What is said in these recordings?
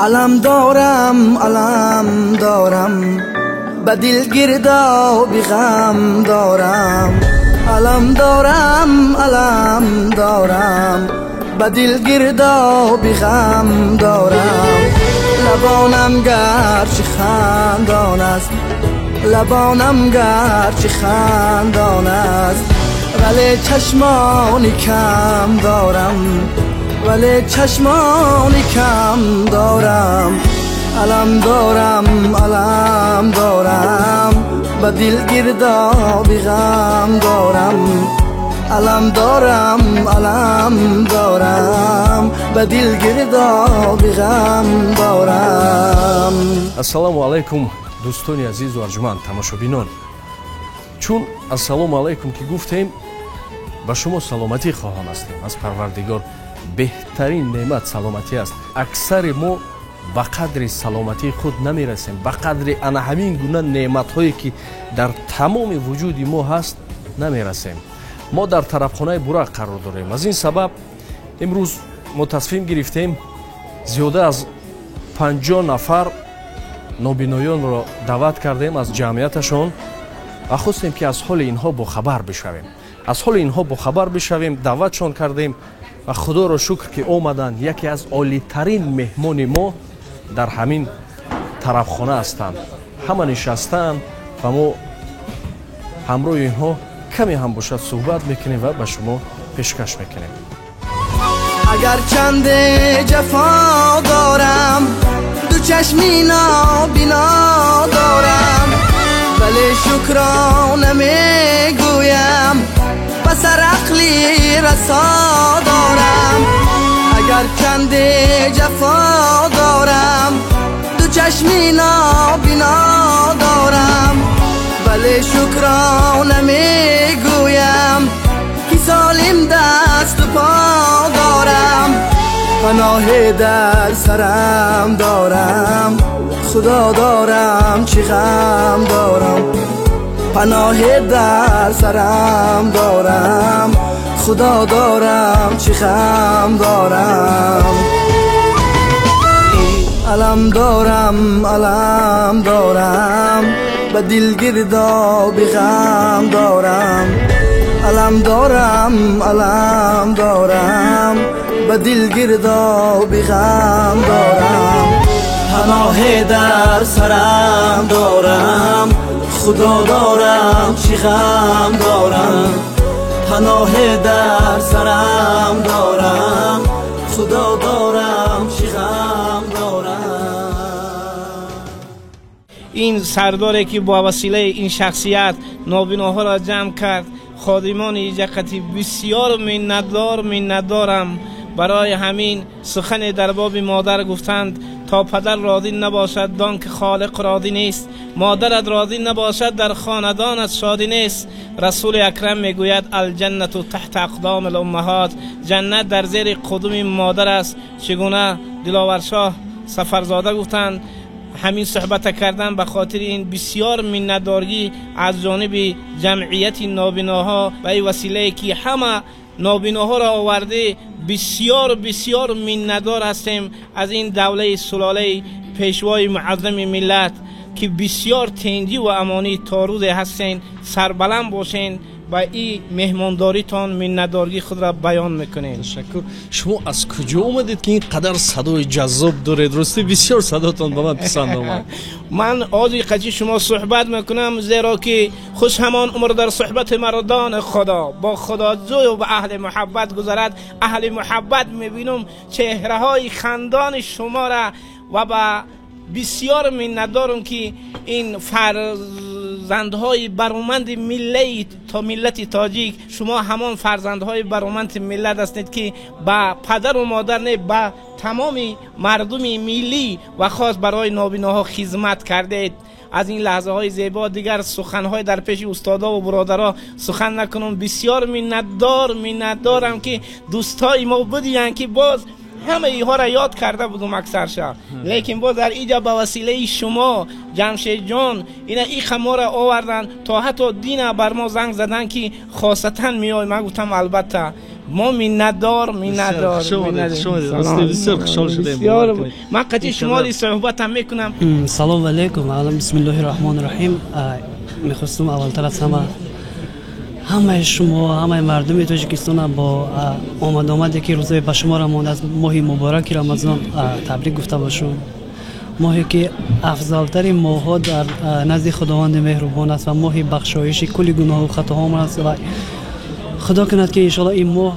Алам дорам, алам дорам, ба дил гирдоби ғам дорам. Алам дорам, алам дорам, ба дил гирдоби ғам дорам. Лабонам гарчи хандон аст, лабонам гарчи хандон аст, вале чашмони кам дорам, вале чашмони кам дорам. Алам дорам, алам дорам, ба дил гирдоби ғам дорам. Алам дорам, алам дорам, ба дил гирдоби ғам дорам. Ассалому алайкум, дӯстони азизу арҷуманд, тамошобинон. Чун ассалому алайкум ки гуфтем, ба шумо саломатӣ хоҳон ҳастем. Аз Парвардигор беҳтарин неъмат саломатӣ аст. Аксари мо ба қадри саломатии худ намерасем, ба қадри ана ҳамин гуна неъматҳое ки дар тамоми вуҷуди мо ҳаст намерасем. Мо дар тарабхонаи Бурақ қарор дорем. Аз ин сабаб имрӯз мо тасмим гирифтем зиёда аз 50 нафар нобиноёнро даъват кардем аз ҷамъияташон ва хостем ки аз ҳоли инҳо бохабар бишавем. Аз ҳоли инҳо бохабар бишавем, даъватшон кардем ва худоро шукр ки омаданд. Яке аз олитарин меҳмони мо дар ҳамин тарабхона ҳастанд. Ҳама нишастаанд ва мо ҳамроҳи инҳо каме ҳам бошад суҳбат мекунем ва ба шумо пешкаш мекунем. Агар чанде ҷафо дорам, ду чашми нобино дорам, вале шукрона мегӯям, ба сар ақли расо дорам. Агар чанде ҷафо дорам, ду чашми нобино дорам, вале шукрона мегӯям, ки солим дасту по дорам. Паноҳе дар сарам дорам, худо дорам, чӣ ғам дорам. Паноҳе дар сарам дорам, худо дорам, чӣ ғам дорам. Алам дорам, алам дорам, ба дил гирдоби ғам дорам. Алам дорам, алам дорам, ба дил гирдоби ғам дорам. Паноҳе дар сарам дорам, худо дорам, чӣ ғам дорам. Паноҳе дар сарам дорам, худо дорам, чӣ ғам дорам. Ин сардоре ки бо василаи ин шахсият нобиноҳоро ҷамъ кард, ходимони иҷақати бисёр миннатдор, миннатдорам. Барои ҳамин сухане дар боби модар гуфтанд: то падар розӣ набошад, дон ки холиқ розӣ нест, модарат розӣ набошад, дар хонадонат шодӣ нест. Расули акрам мегӯяд: алҷаннату таҳта ақдоми луммаҳот, ҷаннат дар зери қудуми модар аст. Чигуна Диловаршоҳ Сафарзода гуфтанд, ҳамин суҳбата кардан ба хотири ин бисёр миннатдорӣ аз ҷониби ҷамъияти нобиноҳо ва ин василае ки ҳама нобиноҳоро оварде, бисёр бисёр миннатдор ҳастем аз ин давлаи сулолаи пешвои муаззами миллат ки бисёр тинҷӣ ва амонӣ то рӯзе ҳастен. Сарбаланд бошен. Ба ин меҳмондоритон миннатдории худро баён мекунем. Ташаккур. Шумо аз куҷо омадед ки ин қадар садои ҷаззоб доред? Рости бисёр садотон ба ман писанд омад. Ман ози қачи шумо суҳбат мекунам, зеро ки хуш ҳамон умр дар суҳбати мардони Худо бо худоҷӯю ба аҳли муҳаббат гузарад. Аҳли муҳаббат мебинам чеҳраҳои хандони шуморо ва ба бисёр миннатдорам ки ин фарзандҳои бароманди миллати тоҷик, шумо ҳамон фарзандҳои бароманди миллат ҳастед ки ба падару модар не, ба тамоми мардуми миллӣ ва хос барои нобиноҳо хизмат кардед. Аз ин лаҳзаҳои зебо дигар суханҳои дар пеши устодо ва бародаро сухан накунам. Бисёр миннатдорам ки дӯстои мо будиянд ки боз ҳама инҳоро ёд карда будум аксарша, лекин боз дар инҷа ба василаи шумо Ҷамшедҷон ина иха моро овардан, то ҳатто дина бар мо занг задан ки хосатан меой. Ман гуфтам албатта. Мо миннатдор, миннатдор. Бисёр хушҳол шудем. Ман қатъи шумо суҳбатам мекунам. Салом алейкум. Аввалан бисмиллоҳи раҳмони раҳим. Мехостам аввалтар аз ҳамаи шумо, ҳамаи мардуми Тоҷикистон бо омад-омаде ки рӯзои ба шумо мондааст, моҳи мубораки Рамазон табрик гуфта бошам. Моҳе ки афзалтарин моҳҳо дар назди Худованди меҳрубон аст ва моҳи бахшоиши кулли гуноҳу хатоҳомон аст ва Худо кунад ки иншоалло ин моҳ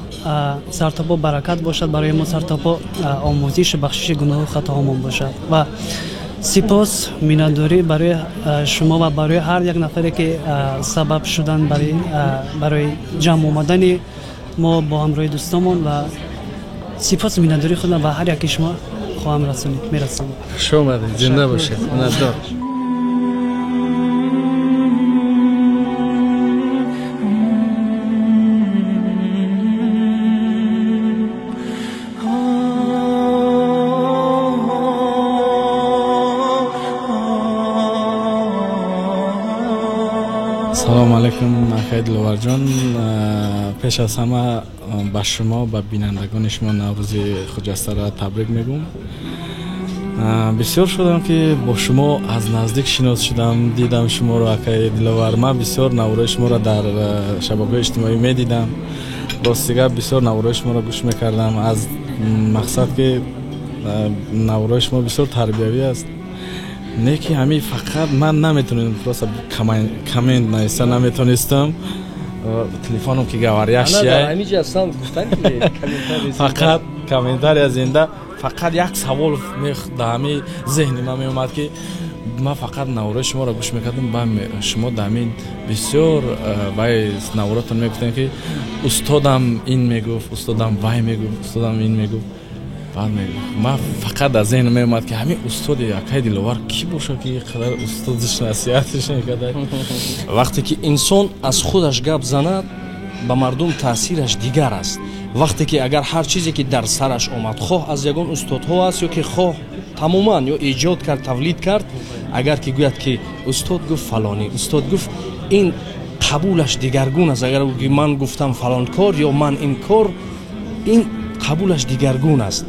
сартопо баракат бошад барои мо, сартопо омӯзишу бахшиши гуноҳу хатоҳомон бошад. Ва сипос, миннатдорӣ барои шумо ва барои ҳар як нафаре ки сабаб шуданд барои ҷамъ омадани мо бо ҳамроҳи дӯстонмон ва сипос, миннатдории худам ба ҳар яки шумо хоҳам расонид, мерасонам. Хуш омадед, зинда бошед, миннатдор. Салом алейкум, акай Диловарҷон. Пеш аз ҳама ба шумо, ба бинандагони шумо Наврӯзи хуҷастаро табрик мегӯм. Бисёр шудам ки бо шумо аз наздик шинос шудам, дидам шуморо, акай Диловар. Ман бисёр наврои шуморо дар шабакаҳои иҷтимоӣ медидам. Ростига бисёр наврои шуморо гӯш мекардам. Аз мақсад ки наврои шумо бисёр тарбиявӣ аст. Не ки ҳамин фақат ман наметонистам, просто коммент нависта наметонистам. Телефоном ки говорящий, фақат комментария зинда. Фақат як савол дар ҳамин зеҳни ман меомад ки ман фақат наврои шуморо гӯш мекардам. Ба шумо дар ҳамин бисёр вай навротон мегуфтем ки устодам ин мегуфт, устодам вай мегуфт, устодам ин мегуфт. Баъд ман фақат аз зеҳн меомад ки ҳамин устоди акай Диловар кӣ бошад ки қадар устодиш насиҳатиш мекарда. Вақте ки инсон аз худаш гап занад, ба мардум таъсираш дигар аст. Вақте ки агар ҳар чизе ки дар сараш омад, хоҳ аз ягон устодҳо аст ё ки хоҳ тамоман ё эҷод кард, тавлид кард, агар ки гӯяд ки устод гуфт фалонӣ, устод гуфт ин, қабулаш дигаргун аст. Агар ки ман гуфтам фалон кор ё ман ин кор, ин қабулаш дигаргун аст.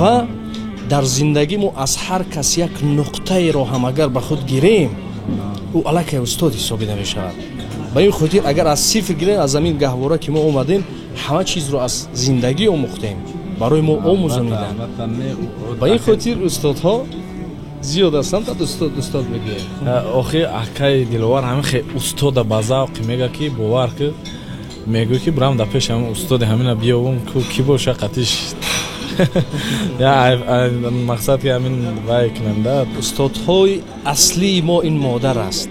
Ва дар зиндагӣ мо аз ҳар кас як нуқтаеро ҳам агар ба худ гирем, ӯ аллакай устод ҳисобида мешавад. Ба ин хотир агар аз сифр гирем, аз замин гаҳвора ки мо омадем, ҳама чизро аз зиндагӣ омӯхтем, барои мо омӯзониданд. Ба ин хотир устодҳо зиёд ҳастанд, баъд устод устод мегӯем. Охир акай Диловар ҳамин хе устода ба завқи мега ки бовар ки мегӯ ки бирам дар пеши ҳамин устоди ҳамина биёвум, ки боша қатиш. Мақсад ки ҳамин вай кунанда. Устодҳои аслии мо ин модар аст,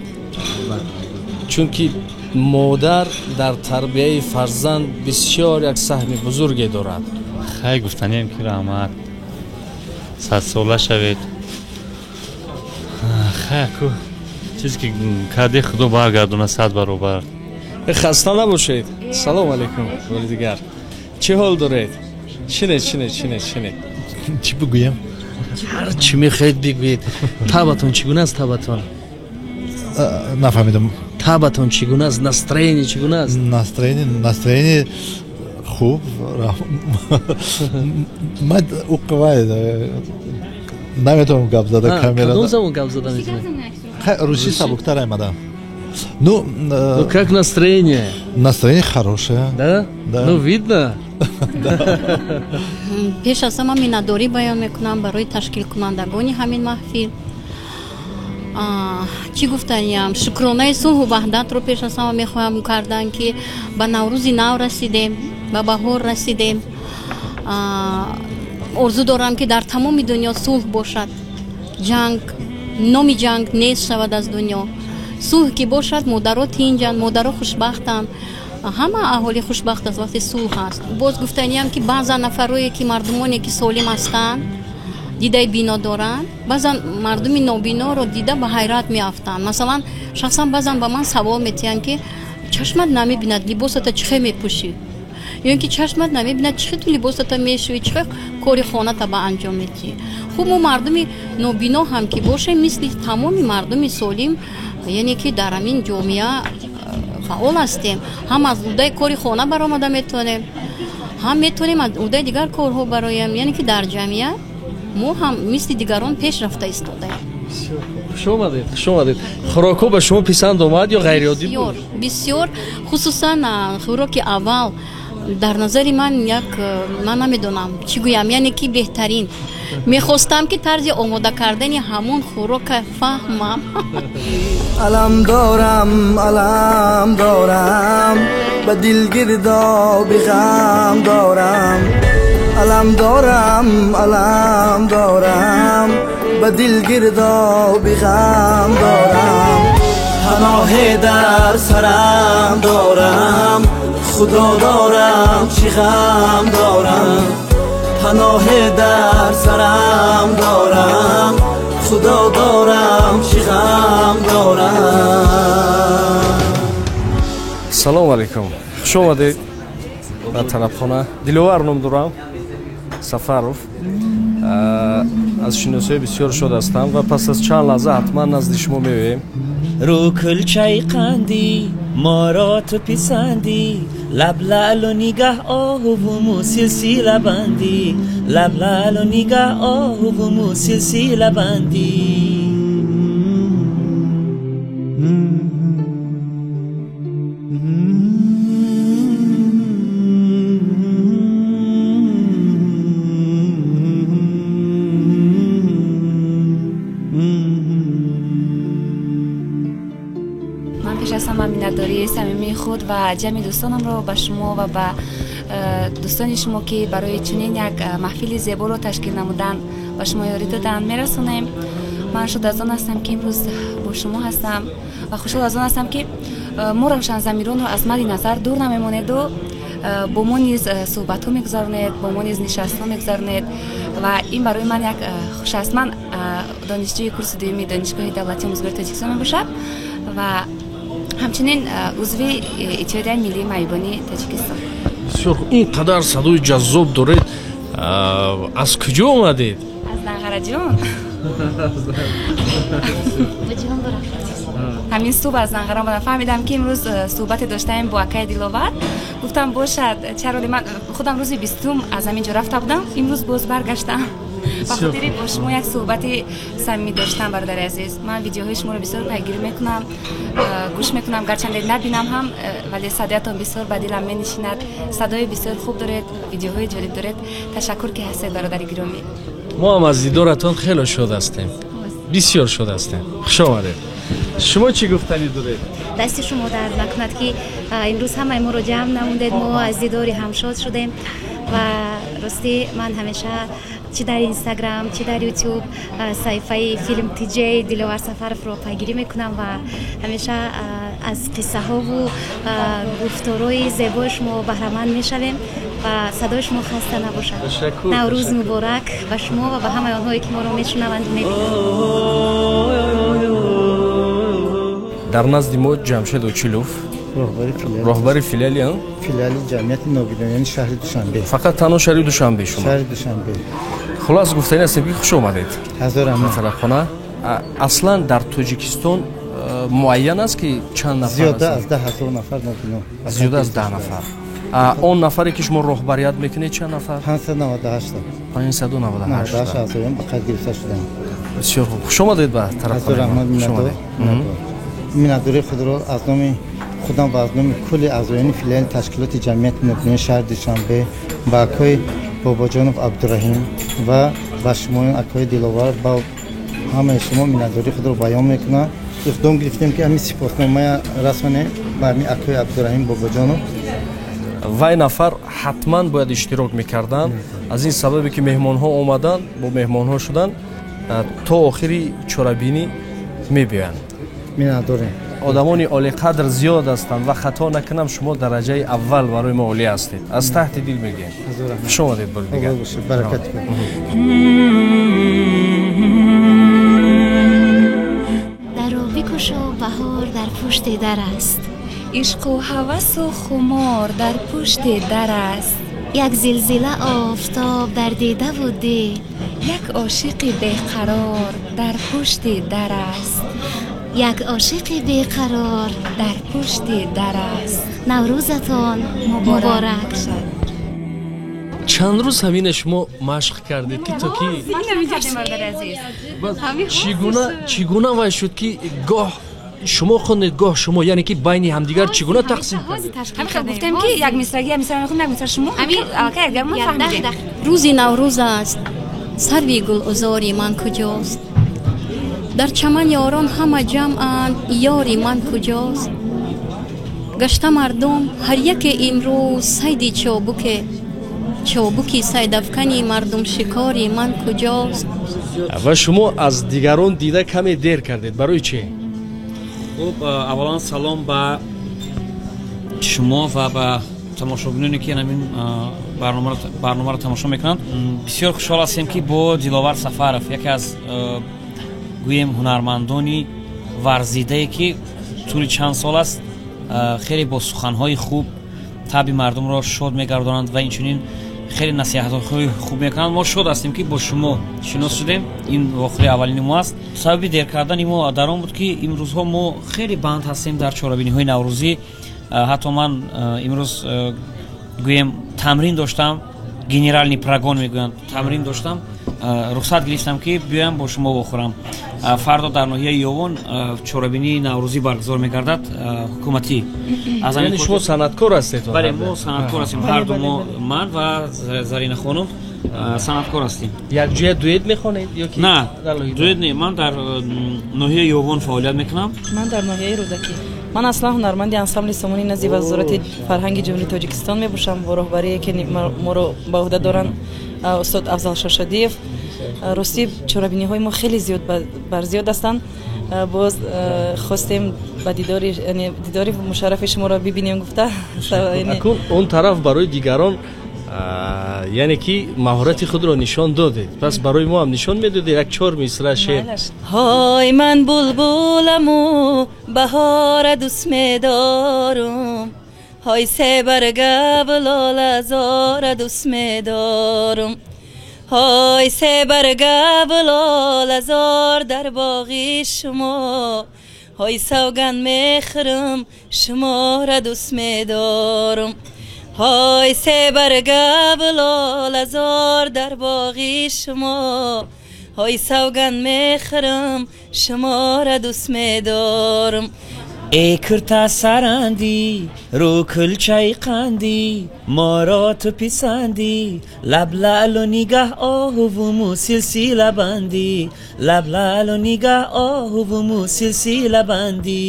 чунки модар дар тарбияи фарзанд бисёр як саҳми бузурге дорад. Хай гуфтанием ки раҳмат, садсола шавед. Хай ку чизе ки карде Худо баргардона 100 баробар. Хаста набошед. Салом алейкум. Бори дигар чӣ ҳол доред? Шинед, шинед, шинед, шинед. Чӣ бигӯям? Ҳар чӣ мехоҳед бигӯед. Табатон чӣ гуна аст? Табатон нафаҳмидам. Табатон чӣ гуна аст? Настроение чӣ гуна аст? Настроение хуб. Ман уқвай наметавонам гап зада камера. Кадом забон гап зада метавонед? Русӣ сабуктар аймада. Ну, ну как настроение? Настроение хорошее. Да? Да. Ну видно. Пеш аз ҳама миннатдорӣ баён мекунам барои ташкилкунандагони ҳамин маҳфил. Чӣ гуфтаниям, шукронаи сулҳу ваҳдатро пеш аз ҳама мехоҳам кардан, ки ба Наврӯзи нав расидем, ба баҳор расидем. Орзу дорам, ки дар тамоми дунё сулҳ бошад, ҷанг, номи ҷанг нест шавад аз дунё. Сулҳ ки бошад, модаро тинҷанд, модаро хушбахтанд, ҳама аҳолӣ хушбахт аст вақте сулҳ аст. Боз гуфтаниям, ки баъзан нафарое ки мардумоне ки солим ҳастанд, дидаи бино доранд, баъзан мардуми нобиноро дида ба ҳайрат меафтанд. Масалан, шахсан баъзан ба ман савол метиҳанд, ки чашмат намебинад, либосата чӣ хел мепӯшӣ? Ё ин ки чашмат намебинад, чӣ хел ту либосата мешӯӣ, чӣ хел кори хоната ба анҷом медиҳӣ? Хуб, мо мардуми нобино ҳам ки бошем, мисли тамоми мардуми солим, яъне ки дар ҳамин ҷомеа фаъол ҳастем, ҳам аз уҳдаи кори хона баромада метавонем, Ҳам метавонем аз уҳдаи дигар корҳо бароем, яъне ки дар ҷамъият мо ҳам мисли дигарон пеш рафта истодаем. Хуш омадед, хуш омадед. Хӯрокҳо ба шумо писанд омад ё ғайриоддӣ буд? Бисёр, хусусан хӯроки аввал дар назари ман як, ман намедонам чӣ гӯям, яъне ки беҳтарин. Мехостам ки тарзи омода кардани ҳамон хӯрока фаҳмам. Алам дорам, алам дорам, ба дил гирдоби ғам дорам. Алам дорам, алам дорам, ба дил гирдоби ғам дорам. Паноҳе дар сарам дорам, худо дорам, чӣ ғам дорам. Паноҳе дар сарам дорам, худо дорам, чӣ ғам дорам. Салом алейкум, хуш омадед ба тарабхона. Диловар ном дорам, Сафаров. Аз шиносои бисёр шод ҳастам ва пас аз чанд лаҳза ҳатман назди шумо меоем. Рӯ кулчаи қандӣ моро ту писандӣ, лаб лаълу нигаҳ оҳуву мӯ силсила бандӣ, лаб лаълу нигаҳ оҳуву мӯ силсила бандӣ. Миннатдории самимии худ ва ҷамъи дӯстонамро ба шумо ва ба дӯстони шумо, ки барои чунин як маҳфили зеборо ташкил намуданд, ба шумо ёрӣ доданд, мерасонем. Ман шод аз он ҳастам, ки имрӯз бо шумо ҳастам ва хушҳол аз он ҳастам, ки мо равшанзамиронро аз мадди назар дур намемонеду бо мо низ суҳбатҳо мегузаронед, бо мо низ нишастҳо мегузаронед ва ин барои ман як хуш аст. Ман донишҷӯи курси дуюми Донишгоҳи давлатии омӯзгории Тоҷикистон мебошам ва ҳамчунин узви Иттиҳодияи миллии маъюбони Тоҷикистон. Бисёр ин қадар садои ҷаззоб доред, аз куҷо омадед? Аз Данғараҷон. Ҳамин субҳ аз Данғара омадам. Фаҳмидам, ки имрӯз суҳбате доштаем бо акаи Диловар. Гуфтам бошад, чаро ман худам рӯзи 20 аз ҳамин ҷо рафта будам, имрӯз боз баргаштам. Ба хотири бо шумо як суҳбати самимӣ доштам, бародари азиз. Ман видеоҳои шуморо бисёр пайгирӣ мекунам, гӯш мекунам, гарчанде набинам ҳам, вале садоятон бисёр ба дилам менишинад. Садои бисёр хуб доред, видеоҳои ҷолиб доред. Ташаккур, ки ҳастед, бародари гиромӣ. Мо ҳам аз дидоратон хеле шод ҳастем, бисёр шод ҳастем. Хуш омадед. Шумо чӣ гуфтанӣ доред? Дасти шумо дард накунад, ки имрӯз ҳамаи моро ҷамъ намудед. Мо аз дидори ҳам шод шудем ва ростӣ ман ҳамеша чӣ дар Инстаграм, чӣ дар Ютуб саҳифаи филм тиҷей Диловар Сафаровро пайгирӣ мекунам ва ҳамеша аз қиссаҳову гуфторҳои зебои шумо баҳраманд мешавем ва садои шумо хаста набошад. Наврӯз муборак ба шумо ва ба ҳамаи онҳое, ки моро мешунаванд, мебинанд. Дар назди мо Ҷамшед Очилов, роҳбари филиали ҷамъияти нобиноёни шаҳри Душанбе. Фақат танҳо шаҳри Душанбе шумо? Шаҳри Душанбе. Хулос гуфтанӣ ҳастем, ки хуш омадед. Ҳазор раҳмат. Тарабхона аслан дар Тоҷикистон муайян аст, ки чанд нафар? Зиёда аз 10 ҳазор нафар нобино. Зиёда аз 10 нафар. Он нафаре, ки шумо роҳбарият мекунед, чанд нафар? 598. 598 аъзоён ба қайд гирифта шуданд. Бисёр хуб. Хуш омадед ба тарабхона. Ҳазор раҳмат. Миннатдории худро аз номи худам ва аз номи кулли аъзоёни филиали ташкилоти ҷамъияти нобиноёни шаҳри Душанбе ба акои Бобоҷонов Абдураҳим ва ба шумоён акои Диловар, ба ҳамаи шумо миннатдории худро баён мекунам. Иқдом гирифтем, ки ҳамин сипосномая расонем ба ҳамин акои Абдураҳим Бобоҷонов. Вай нафар ҳатман бояд иштирок мекарданд. Аз ин сабабе, ки меҳмонҳо омаданд, бо меҳмонҳо шуданд, то охири чорабинӣ мебиёянд. Миннатдорем. Одамони олиқадр зиёд ҳастанд ва хато накунам, шумо дараҷаи аввал барои мо олӣ ҳастед. Аз таҳти дил мегӯем. Хуш омадед бори дигар. Баракат. Дарро бикушо, баҳор дар пушти дар аст. Ишқу ҳавасу хумор дар пушти дар аст. Як зилзила офтоб дар дидаву дил, як ошиқи беқарор дар пушти дар аст. Як ошиқи беқарор дар пушти дар аст. Наврӯзатон муборак. Чанд рӯз ҳамина шумо машқ кардед ки то ки чӣ гуна вай шуд, ки гоҳ шумо хондед, гоҳ шумо, яъне ки байни ҳамдигар чӣ гуна тақсим кардед? Ҳамин гуфтем, ки як мисраги, як мисра мехонем, як мисра шумо, аллакай якдигар мо фаҳмидем. Рӯзи Наврӯз аст, сарви гулузори ман куҷост? Дар чаман ёрон ҳама ҷамъанд, ёри ман куҷост? Гашта мардум ҳар яке имрӯз сайди чобуке, чобуки сайдафкани мардумшикори ман куҷост? Ва шумо аз дигарон дида каме дер кардед, барои чӣ? Хуб, аввалан салом ба шумо ва ба тамошобиноне, ки ҳамин барномаро тамошо мекунанд. Бисёр хушҳол ҳастем, ки бо Диловар Сафаров, яке аз, гӯем, ҳунармандони варзидае, ки тӯли чанд сол аст хеле бо суханҳои хуб табъи мардумро шод мегардонанд ва инчунин хеле насиҳатҳои хуб мекунанд. Мо шод ҳастем, ки бо шумо шинос шудем. Ин вохӯрии аввалини мо аст. Сабаби дер кардани мо дар он буд, ки имрӯзҳо мо хеле банд ҳастем дар чорабиниҳои наврӯзӣ. Ҳатто ман имрӯз, гӯем, тамрин доштам, генеральный прогон мегӯянд, тамрин доштам, рухсат гирифтам, ки биёям бо шумо вохӯрам. Фардо дар ноҳияи Ёвон чорабинии наврӯзӣ баргузор мегардад, ҳукуматӣ. Яъне шумо санъаткор ҳастед? Бале, мо санъаткор ҳастем ҳарду мо, ман ва Зарина хонум санъаткор ҳастем. Якҷоя дуэт мехонед ё ки? На, дуэт не. Ман дар ноҳияи Ёвон фаъолият мекунам. Ман дар ноҳияи Рӯдакӣ. Ман аслан ҳунарманди ансамбли Сомонӣ назди Вазорати фарҳанги Ҷумҳурии Тоҷикистон мебошам, бо роҳбарие ки моро ба ӯҳда доранд устод Афзал Шошадиев. Ростӣ, чорабиниҳои мо хеле зиёд барзиёд ҳастанд. Боз хостем ба дидори дидори мушаррафи шуморо бибинем гуфта. Он тараф барои дигарон, яъне ки маҳорати худро нишон додед, пас барои мо ҳам нишон медодед як чор мисра шеър. Ҳой, ман булбуламу баҳора дӯст медорум, ҳой, себарга лолазора дӯст медорум, ҳой, себарга лолазор дар боғи шумо, ҳой, савганд мехӯрам, шуморо дӯст медорум, ҳой, себарга лолазор дар боғи шумо, ҳой, савганд мехӯрам, шуморо дӯст медорум. Эй курта сарандӣ, рӯ кулчаи қандӣ, моро ту писандӣ, лаб лаълу нигаҳ оҳуву мӯ силсила бандӣ, лаб лаълу нигаҳ оҳуву мӯ силсила бандӣ.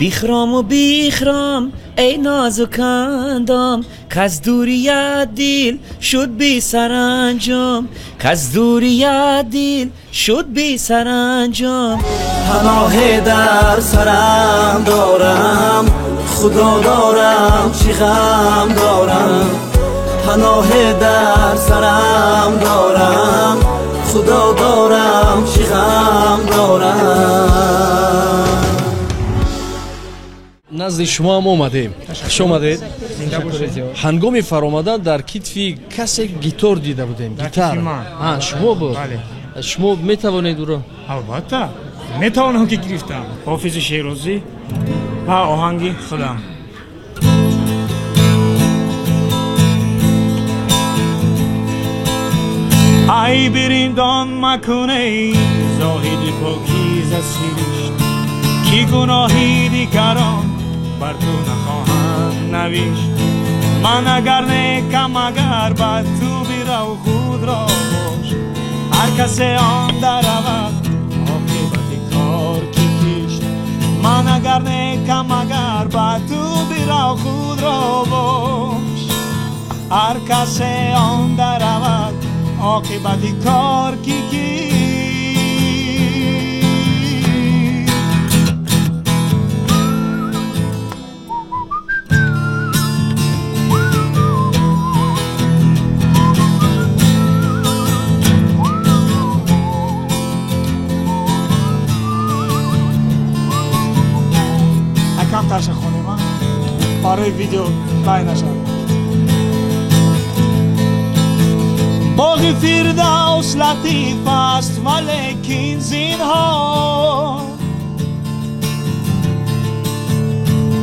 Бихрому бихром, эй нозукандом, каз дурият дил шуд бесаранҷом, каз дурият дил шуд бесаранҷом. Паноҳе дар сарам дорам, Худо дорам, чӣ ғам дорам? Паноҳе дар сарам дорам, Худо дорам, чӣ ғам дорам? Назди шумо ҳам омадем, хуш омадед. Ҳангоми фаромадан дар китфи касе гитор дида будем, гитар шумо буд. Шумо метавонед ӯро? Албатта метавонам, ки гирифтам. Ҳофизи Шерозӣ ва оҳанги худам. Ай бириндон макуней, зоҳиди покиза сиришт, ки гуноҳи дигарон бар ту нахоҳанд навишт. Ман агар некам, агар бад, ту бирав, худро бош. Ҳар касе он даравад, оқибати кор ки кишт. Ман агар некам, агар бад, ту бирав, худро бош. Ҳар касе он даравад, оқибати кор ки кишт. Камтарша хонем, барои видео бай нашавад. Боғи Фирдавс латиф аст, валекин зинҳор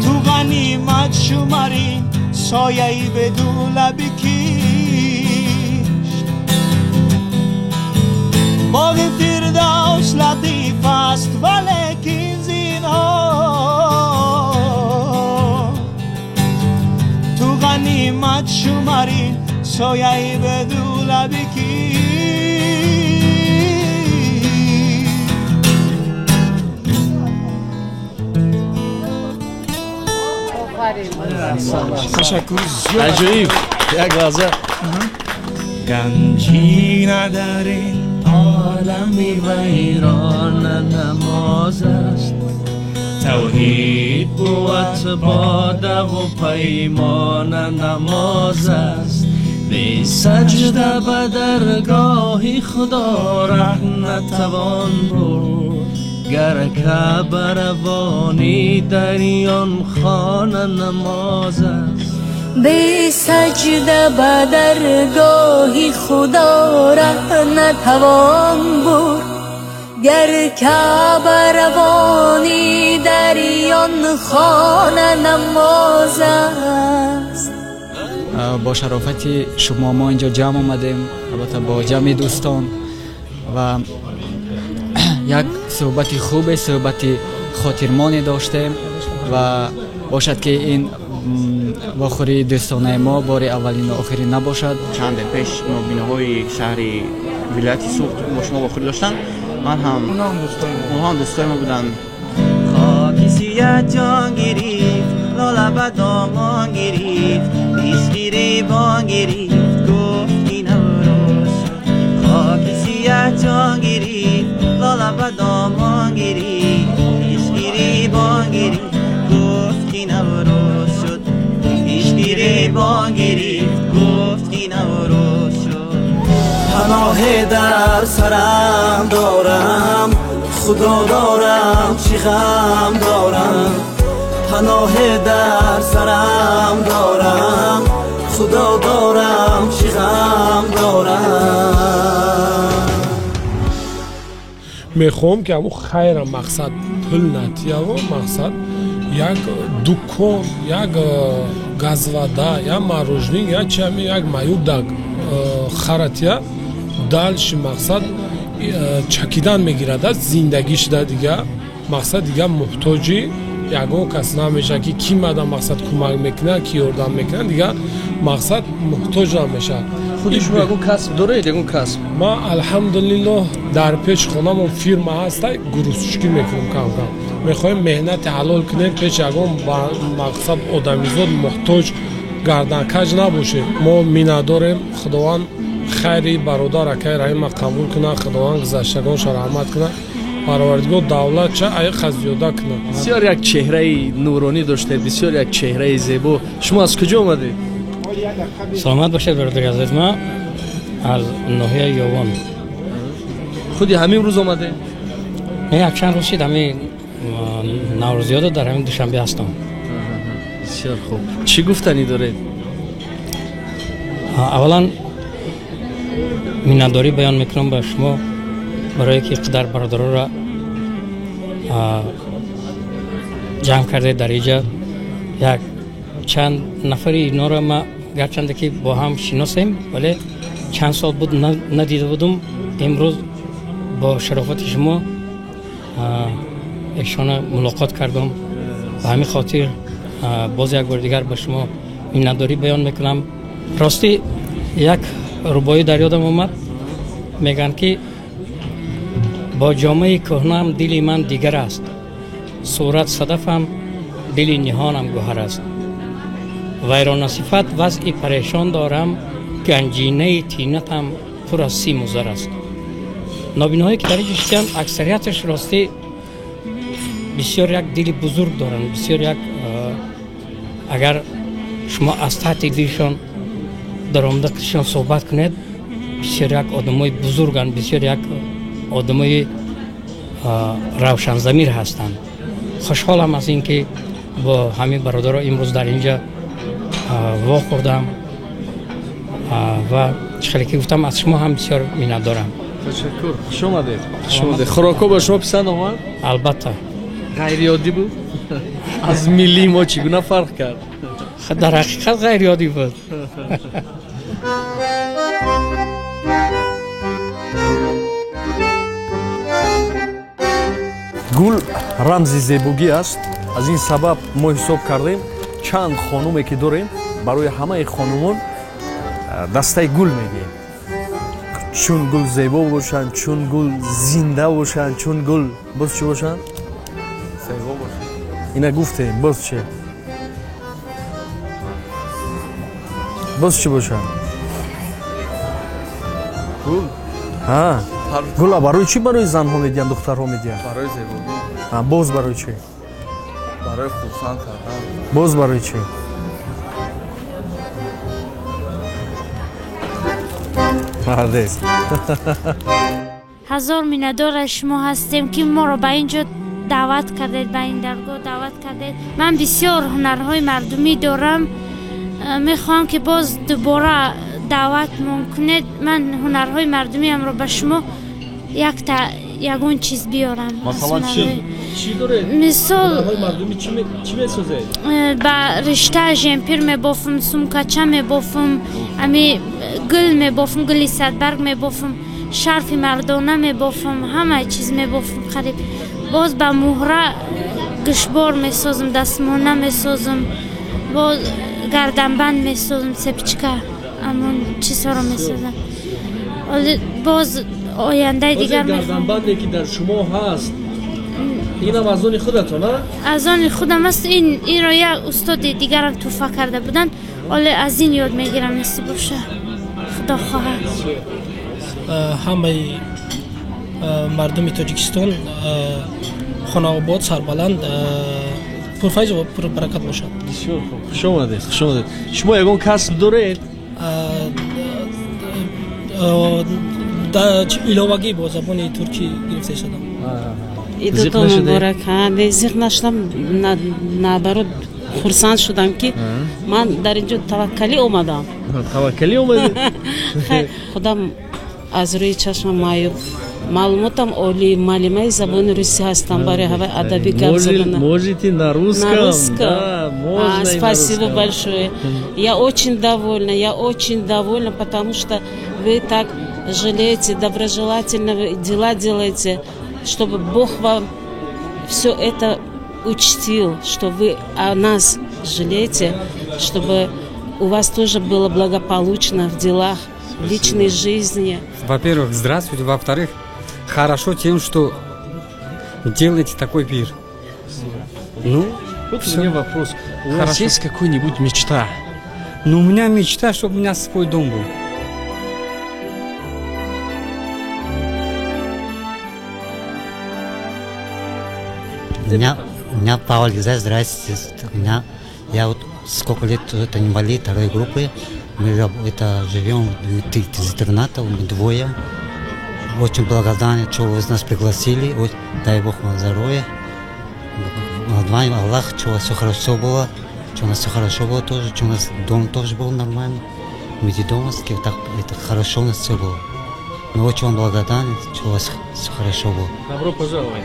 ту ғанимат шумарӣ сояи бедулаби кист. Боғи Фирдавс латиф аст, валекин зинҳор ту ғанимат шумарӣ сояи бедулаби кӣ. Ташаккур зиёд. Аҷоиб, як лаҳза. Ганҷина дар ин олами вайрона намоз аст, тавҳид бувад бодаву паймона намоз аст. Бесаҷда ба даргоҳи Худо раҳ натавон бурд, гар Каъба равонӣ дарён хона намоз аст. Бесаҷда ба даргоҳи Худо раҳ натавон бурд, гар Каъба равонӣ дарён хона намоз аст. Бо шарофати шумо мо инҷо ҷамъ омадем, албатта бо ҷамъи дӯстон, ва як суҳбати хубе, суҳбати хотирмоне доштем ва бошад ки ин вохӯрии дӯстонаи мо бори аввалин ва охирин набошад. Чанде пеш нобиноҳои шаҳри вилояти Суғд бо шумо вохӯрӣ доштанд. Ман ҳам, онҳо ҳам дӯстои мо буданд. Хоки сият ҷон гирифт, лола ба домон гирифт, ишқирибон гирифт, гуфт ки Наврӯз шуд. Хоки сият ҷон гирифт, лола ба домон гирифт, ишқирибон гирифт, гуфт ки Наврӯз шуд. Ишқирибон гирифт, гуфт ки Наврӯз шуд. Паноҳе дар сарам дорам, Худо дорам, чӣ ғам дорам. Паноҳе дар сарам дорам, Худо дорам, чӣ ғам дорам. Мехоҳам ки ҳамун хайра мақсад пул натияво, мақсад як дукон, як газвада, як мороженое, як чами, як маюб да харатия, дальше мақсад чакидан мегирад, зиндагиш да дига мақсад дига муҳтоҷи ягон кас намешавад, ки ки мада мақсад кӯмак мекунад, ки ёрдам мекунад, дига мақсад муҳтоҷ намешавад. Худи шумо ягон касб доред, ягон касб? Ман алҳамдулиллоҳ дар пеш хонамон фирма ҳаста, грузчикӣ мекунам кам-кам. Мехоҳем меҳнати ҳалол кунем, пеш ягон мақсад одамизод муҳтоҷ гарданкаҷ набошем. Мо миннатдорем, Худованд хайри бародар акаи Раҳима қабул кунад, Худованд гузаштагонша раҳмат кунад, Парвардигор давлатша аиқа зиёда кунад. Бисёр як чеҳраи нуронӣ доштед, бисёр як чеҳраи зебо. Шумо аз куҷо омадед? Саломат бошед, бародари азиз. Ман аз ноҳияи Ёвон. Худи ҳамин рӯз омадед? Не, якчанд рӯз шид, ҳамин Наврӯзиёда дар ҳамин Душанбе ҳастам. Бисёр хуб. Чӣ гуфтанӣ доред? Аввалан миннатдорӣ баён мекунам ба шумо барое ки қадар бародароро ҷамъ кардед дар инҷа. Як чанд нафари инора ма гарчанде ки бо ҳам шиносем, вале чанд сол буд надида будум. Имрӯз бо шарофати шумо эшона мулоқот кардам. Ба ҳамин хотир боз як бори дигар ба шумо миннатдорӣ баён мекунам. Ростӣ як рубоӣ дар ёдам омад, мегӯянд ки бо ҷомаи кӯҳнаам дили ман дигар аст, сурат садафам дили ниҳонам гӯҳар аст. Вайронасифат вазъи парешон дорам, ганҷинаи тинатам пур аз симу зар аст. Нобиноҳое ки дар инҷо шиштанд, аксарияташ ростӣ бисёр як дили бузург доранд, бисёр як агар шумо аз таҳти дилшон даромада қишон суҳбат кунед, бисёр як одамои бузурганд, бисёр як одамои равшанзамир ҳастанд. Хушҳолам аз ин ки бо ҳамин бародаро имрӯз дар инҷа вохӯрдам ва чӣ хеле ки гуфтам, аз шумо ҳам бисёр миннатдорам. Ташаккур, хуш омадед. Хуш омадед. Хӯрокҳо ба шумо писанд омад? Албатта. Ғайриоддӣ буд? Аз миллии мо чӣ гуна фарқ кард? Дар ҳақиқат ғайриоддӣ буд. Гул рамзи зебогӣ аст. Аз ин сабаб мо ҳисоб кардем, чанд хонуме ки дорем, барои ҳамаи хонумон дастаи гул медиҳем. Чун гул зебо бошанд, чун гул зинда бошанд, чун гул боз чӣ бошанд? Зебо бошанд. Ина гуфтем, боз чӣ? Боз чӣ бошанд? Гул. Ҳа, гула барои чӣ барои занҳо медиҳанд, духтарҳо медиҳанд? Барои зебогӣ. Ҳа, боз барои чӣ? Барои хурсанд кардан. Боз барои чӣ? Молодец. Ҳазор миннатдор аз шумо ҳастем, ки моро ба ин ҷо даъват кардед, ба ин даргоҳ даъват кардед. Ман бисёр ҳунарҳои мардумӣ дорам, мехоҳам, ки боз дубора даъватмон кунед. Ман ҳунарҳои мардумиамро ба шумо якта ягон чиз биёрам. Масалан, чӣ? Чӣ доред? Мисол, ҳунарҳои мардумӣ чӣ месозед? Ба ришта жемпир мебофам, сумкача мебофам, ами гул мебофам, гули садбарг мебофам, шарфи мардона мебофам, ҳамаи чиз мебофам қариб. Боз ба муҳра гӯшбор месозам, дастмона месозам, боз гарданбанд месозам, цепочка, амон чизҳоро месозам. Боз ояндаи дигар гарданбанде ки дар шумо ҳаст, инам аз они худатон, а? Аз они худам аст. Инро як устоди дигарам тӯҳфа карда буданд. Оле аз ин ёд мегирам, насиб боша, худо хоҳад. Ҳамаи мардуми Тоҷикистон хонаобод, сарбаланд, пурфайз ва пурбаракат бошад. Бисёр хуб, хуш омадед, хуш омадед. Шумо ягон касб доред? Иловагӣ бо забони туркӣ гирифта шудам. Идото муборак. Зиқ нашудам, наоборот хурсанд шудам, ки ман дар ин ҷо таваккалӣ омадам. Таваккалӣ омадед? Худам аз рӯи чашмам маъюб, маълумотам олӣ, муаллимаи забони русӣ ҳастам, барои ҳаваи адаби гап задан. Можете на русском? На русском. Да, можно. Спасибо большое. Я очень довольна, я очень довольна, потому что вы так жалеете, доброжелательно дела делаете, чтобы Бог вам все это учтил, что вы о нас жалеете, чтобы у вас тоже было благополучно в делах, в личной жизни. Во-первых, здравствуйте. Во-вторых, хорошо тем, что делаете такой пир. Ну, вот всё. У меня вопрос. У вас Хорошо. есть какой-нибудь мечта? Ну, у меня мечта, чтобы у меня свой дом был. У меня Павел Лиза, здрасте. Я вот сколько лет это инвалид второй группы. Мы это живем из интерната, мы двое. Очень благодарны, что вы нас пригласили. Вот, дай Бог вам здоровья. Аллах, что у вас все хорошо было, что у нас все хорошо было тоже, что у нас дом тоже был нормальный. Мы детдомовские, вот так это хорошо у нас все было. Мы очень вам благодарны, что у вас все хорошо было. Добро пожаловать.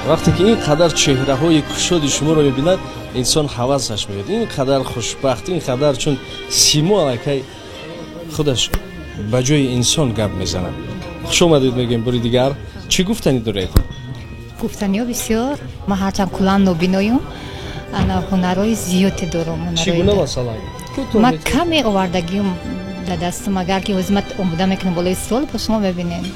Вақте ки ин қадар чеҳраҳои кушоди шуморо мебинад, инсон ҳавасаш меояд. Ин қадар хушбахт, ин қадар, чун симо аллакай худаш ба ҷои инсон гап мезанад. Хуш омадед мегӯем бори дигар. Чӣ гуфтанӣ доред? Гуфтаниҳо бисёр. Ман ҳарчанд куллан нобиноюм, ана ҳунарҳои зиёде дорам. Чӣ гуна масалан? Ман каме овардагиам дар дастам, агар ки ҳозир ман омода мекунам болои стол, бо шумо мебинем.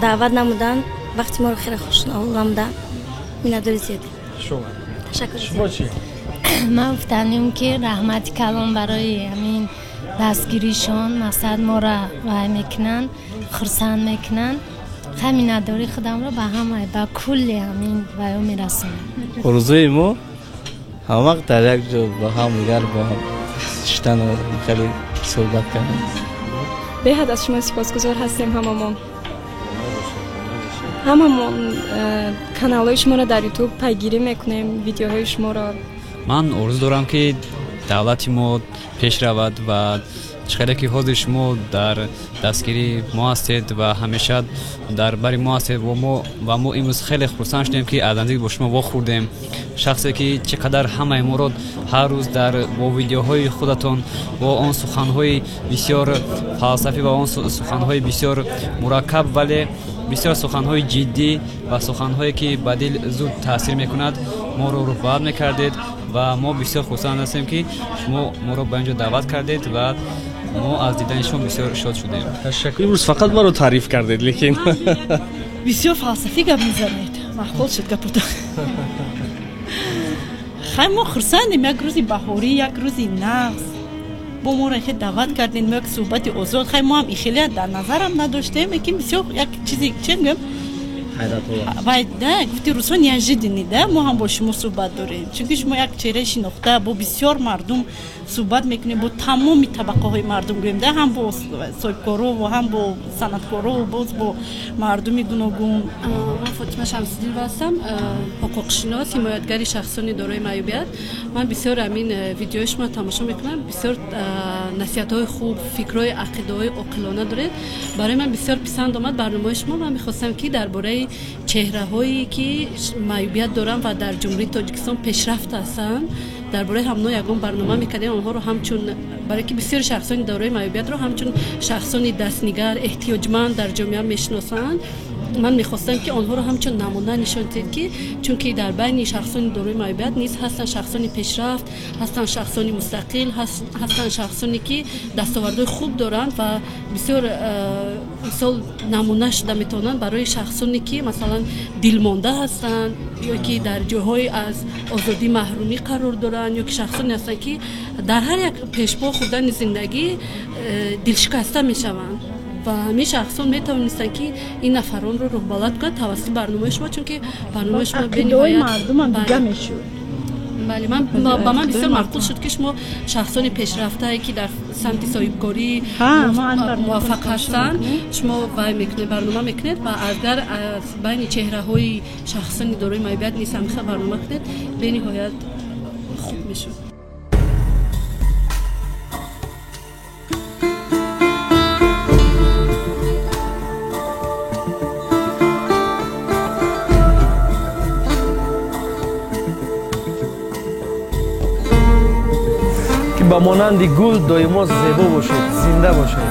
Даъват намуданд, вақти моро хеле хушнавол намуданд, миннатдори зиёде. Ташаккур. Шумо чӣ? Ман гуфтанем, ки раҳмати калон барои ҳамин дастгиришон, мақсад моро вай мекунанд, хурсанд мекунанд. Хай миннатдории худамро ба ҳама, ба кулли ҳамин вайо мерасонам. Орзуи мо ҳама вақт дар як ҷо бо ҳамдигар бо ҳам шиштану хеле суҳбат кардан. Беҳад аз шумо сипосгузор ҳастем ҳамамон. Ҳамамон каналҳои шуморо дар Ютуб пайгирӣ мекунем, видеоҳои шуморо. Ман орзу дорам, ки Давлати мо пеш равад ва чӣ хеле ки ҳозир шумо дар дастгирии мо ҳастед ва ҳамеша дар бари мо ҳастед ва мо имрӯз хеле хурсанд шудем, ки аз наздик бо шумо вохӯрдем. Шахсе ки чӣ қадар ҳамаи моро ҳар рӯз дар бо видеоҳои худатон, бо он суханҳои бисёр фалсафӣ ва он суханҳои бисёр мураккаб, вале бисёр суханҳои ҷиддӣ ва суханҳое ки ба дил зуд таъсир мекунад, моро рӯҳбаланд мекардед ва мо бисёр хурсанд ҳастем, ки шумо моро ба инҷо даъват кардед ва мо аз дидани шумо бисёр шод шудем. Ташаккур. Имрӯз фақат маро таъриф кардед, лекин бисёр фалсафӣ гап мезанед. Маъқул шуд гапотон. Хай, мо хурсандем, як рӯзи баҳорӣ, як рӯзи нағз бо моро хеле даъват кардем, як суҳбати озод. Хай, мо ҳам ихеле дар назарам надоштем, лекин бисёр як чизи че мегӯям, вай да гуфти рӯзҳо неожиданный да, мо ҳам бо шумо суҳбат дорем, чунки шумо як чеҳраи шинохта, бо бисёр мардум суҳбат мекунем, бо тамоми табақаҳои мардум гӯем да, ҳам бо соҳибкоро ва ҳам бо санъаткоро, боз бо мардуми гуногун. Ман Фотима Шамсиддинова ҳастам, ҳуқуқшинос, ҳимоятгари шахсони дорои маъюбият. Ман бисёр ҳамин видеои шумо тамошо мекунам, бисёр насиҳатҳои хуб, фикрҳои, ақидаҳои оқилона доред. Барои ман бисёр писанд омад барномаи шумо. Ман мехостам, ки дар бораи чеҳраҳое ки маъюбият доранд ва дар Ҷумҳурии Тоҷикистон пешрафт ҳастанд, дар бораи ҳамно ягон барнома мекардем. Онҳоро ҳамчун, барое ки бисёри шахсони дорои маъюбиятро ҳамчун шахсони дастнигар, эҳтиёҷманд дар ҷомеа мешиносанд, ман мехостам, ки онҳоро ҳамчун намуна нишон диҳед, ки чунки дар байни шахсони дорои маъюбият низ ҳастанд шахсони пешрафт, ҳастанд шахсони мустақил, ҳастанд шахсоне ки дастовардҳои хуб доранд ва бисёр мисол намуна шуда метавонанд барои шахсоне ки масалан дилмонда ҳастанд ё ки дар ҷойҳои аз озодӣ маҳрумӣ қарор доранд, ё ки шахсоне ҳастанд, ки дар ҳар як пешпо хӯрдани зиндагӣ дилшикаста мешаванд ва ҳамин шахсон метавонистанд, ки ин нафаронро рӯҳбаланд кунанд тавассути барномаи шумо, чунки барномаи шумо бениҳоят мардумам дига мешуд. Бале, ман ба ман бисёр маъқул шуд, ки шумо шахсони пешрафтае, ки дар самти соҳибкорӣ муваффақ ҳастанд, шумо вай мекунед, барнома мекунед ва агар аз байни чеҳраҳои шахсони дорои маъюбият низ ҳамихел барнома кунед, бениҳоят хуб мешуд. Ба монанди гул доимо зебо бошед, зинда бошед.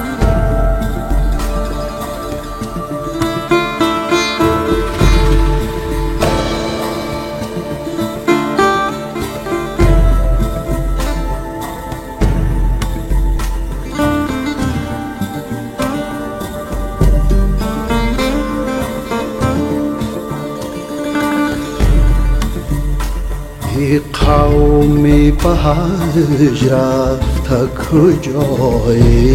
Қавми ба ҳаҷ рафта куҷое,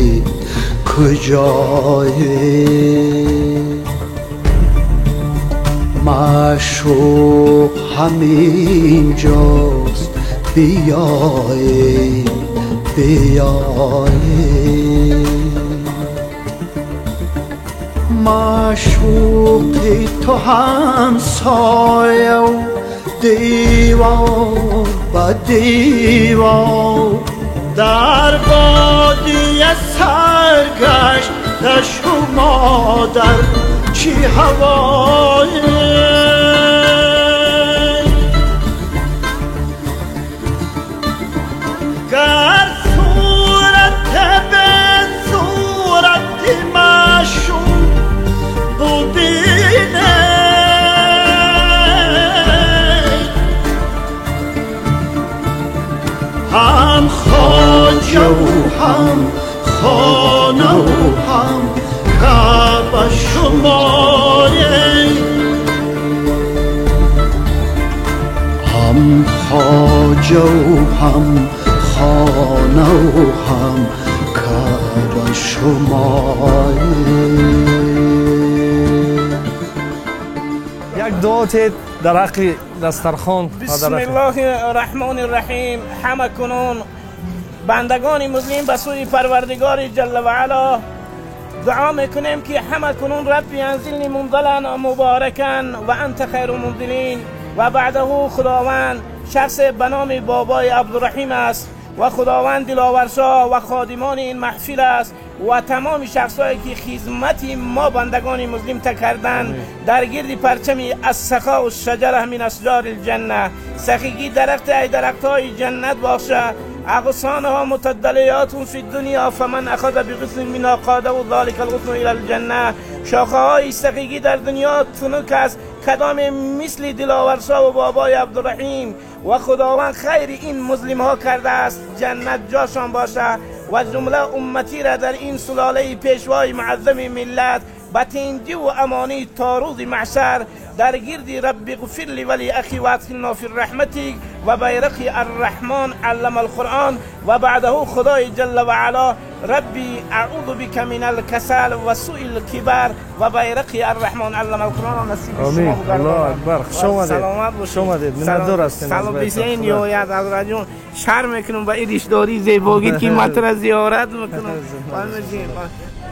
куҷое? Маъшуқ ҳамин ҷост, биёе, биёе. Маъшуқи ту ҳамсояу девор ба девор, дар бодия саргашт шумо дар чӣ ҳавое? Гар сурат бе сурати маъшуқ бубинед, ҳам хоҷаву ҳам хонаву ҳам каъба шумоед, ҳам хоҷаву ҳам хонаву ҳам каъба шумоед. Як дуо тед дар ҳаққи дастархон. Бисмиллоҳи раҳмони раҳим. Ҳама кунун бандагони муслим ба сӯи Парвардигори ҷалла ва ало дуо мекунем, ки ҳама кунун рабби анзилни мунзалан муборакан ва анта хайру мунзилин. Ва баъдаҳу Худованд шахсе ба номи бобои Абдураҳим аст. و خداوند دلاورشاه و خادمان این محفل است و تمام شخصایی که خدمت ما بندگان مسلم تا کردن در گرد پرچم السخا و شجره من اشجار الجنه، سخیگی درخت ای درخت های جنت باشه. اغصانها متدلیات فی الدنیا فمن اخذ بغصن منها قاده و ذلك الغصن الى الجنه. شاخه های سخیگی در دنیا تنک است، کدام مثل دلاورشاه و بابای عبدالرحیم و خداوند خیر این مسلم ها کرده است، جنت جاشان باشه و جمله امتی را در این سلاله پیشوای معظم ملت به تنجی و امانی تا روز محشر در گرد رب اغفر لی ولی اخی و ادخلنا فی رحمتک و بیرق الرحمن علم القرآن و بعده خدای جل و علا ربی اعوذ بک من الکسل و سوء الکبر و بیرق الرحمن علم القرآن نصیب شما. الله اکبر. خوش آمدید. خوش آمدید. منظور هستیم. سلام بسین یاد از رجون شرم میکنم با این ریشداری زیباگی که متر زیارت میکنم.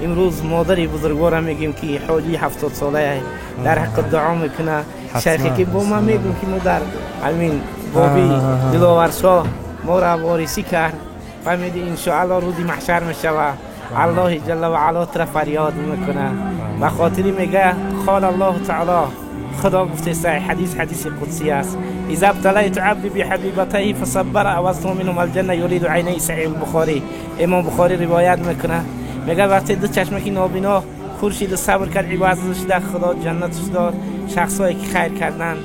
امروز مادری بزرگوارم میگیم که حاجی 70 ساله در حق دعا میکنه. شیخی که با من میگم که ما در همین بابی دلاورشاه ما را وارثی کرد فهمیدی انشاءالله روزی محشر میشوه الله جل و علا تر فریاد میکنه و خاطری میگه قال الله تعالی، خدا گفته صحیح حدیث، حدیث قدسی است، اذا ابتلیت عبدی بحبیبتیه فصبر عوضته منهم الجنه یرید عینه. صحیح البخاری، امام بخاری روایت میکنه میگه وقتی دو چشمه که نابینا خورشید صبر کرد عوض شده خدا جنتش داد. شخصایی که خیر کردن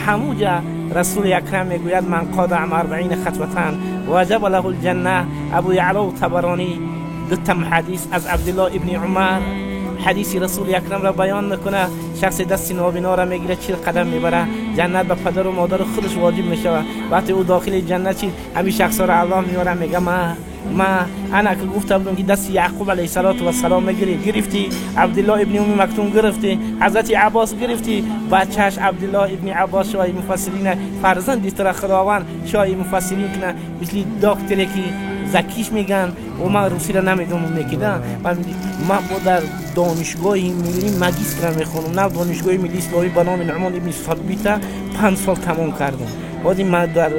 هموجا رسول اکرم میگوید من قاد عم 40 خطوتن وجب له الجنه. ابو یعلا و طبرانی دو تم حدیث از عبدالله ابن عمر حدیث رسول اکرم را بیان میکنه، شخص دست نابینا را میگیره 40 قدم میبره جنت به پدر و مادر خودش واجب میشوه. وقتی او داخل جنت شد همین شخص را الله میاره میگه ما انا که گفته بودم که دست یعقوب علیه السلام میگیری گرفتی، عبدالله ابن ام مکتوم گرفتی، حضرت عباس گرفتی، بچهش عبدالله ابن عباس شای مفسرین فرزند تر خداوند شای مفسرین کنه مثل دکتری که زکیش میگن و من روسی را نمیدونم میکیدم. من با در دانشگاه ملی مگیستر میخونم، نه دانشگاه ملی اسلامی به نام نعمان ابن ثابت 5 سال تمام کردم. بعد من در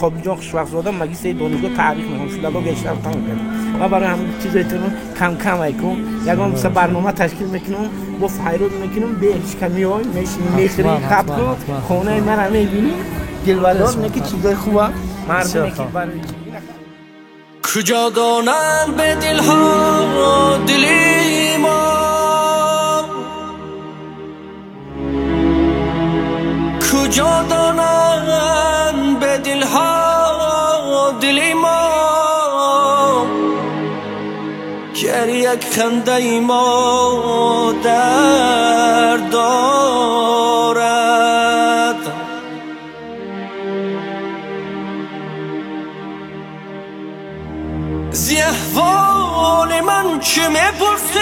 قابل جان خوشوقت زادم مگیستر دانشگاه تاریخ میخونم، فیلولوژی اشتر تمام کردم. من برای همون چیزای تون کم کم ایکم یگان مثلا برنامه تشکیل میکنم با فیروز میکنم به هیچ کمی های میشینیم میخریم قبل خونه من میبینیم دلوالار نه که چیزای خوبه مردم که برای کجا دانند به دلها دلی ما، کجا دانند به دلها دلی ما، که یک خنده ما درد دارد. زی احوال من چه میپرسی،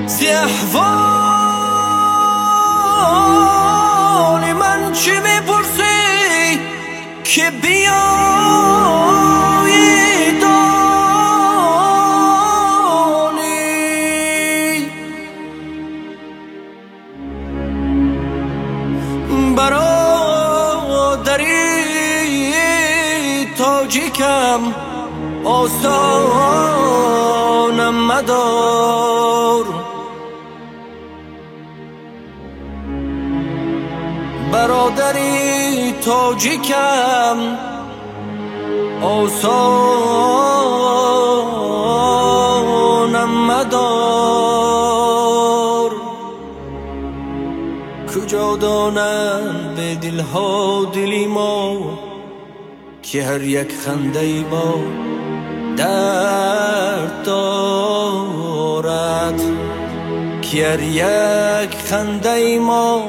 زی احوال من چه میپرسی که بیایی دانی. برادری تاجیکم آسانم مدار، برادری تاجیکم آسانم مدار. کجا دانند به دلها دلی ما، که هر یک خنده ما درد دارد، که هر یک خنده ما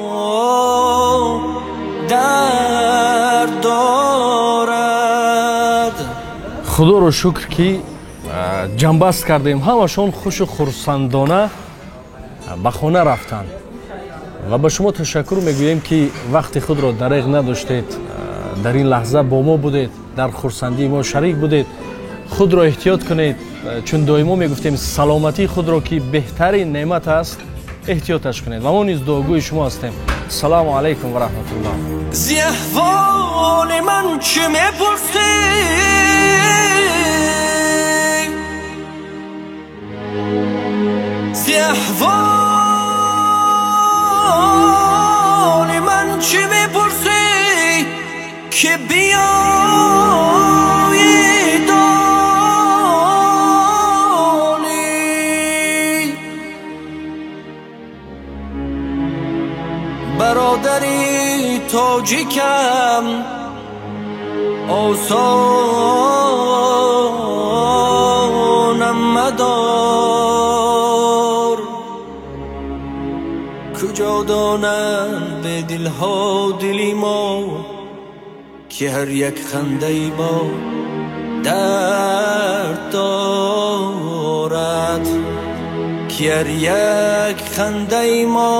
درد دارد. худоро шукр ки ҷамъбаст кардем, ҳамашон хушу хурсандона ба хона рафтанд ва ба шумо ташаккур мегӯем ки вақти худро дареғ надоштед, дар ин лаҳза бо мо будед, дар хурсандии мо шарик будед. Худро эҳтиёт кунед, чун доимо мегуфтем саломатии худро ки беҳтарин неъмат аст эҳтиёташ кунед ва мо низ дуогӯи шумо ҳастем. Ассалому алайкум ва раҳматуллоҳ. Зи аҳволи ман чӣ мепурсӣ? Зи аҳволи ман чӣ мепурсӣ, ки биёӣ донӣ? Бародари тоҷикам, осонам мадор, куҷо донанд бедилҳо дили мо, ки ҳар як хандаи мо дард дорад, ки ҳар як хандаи мо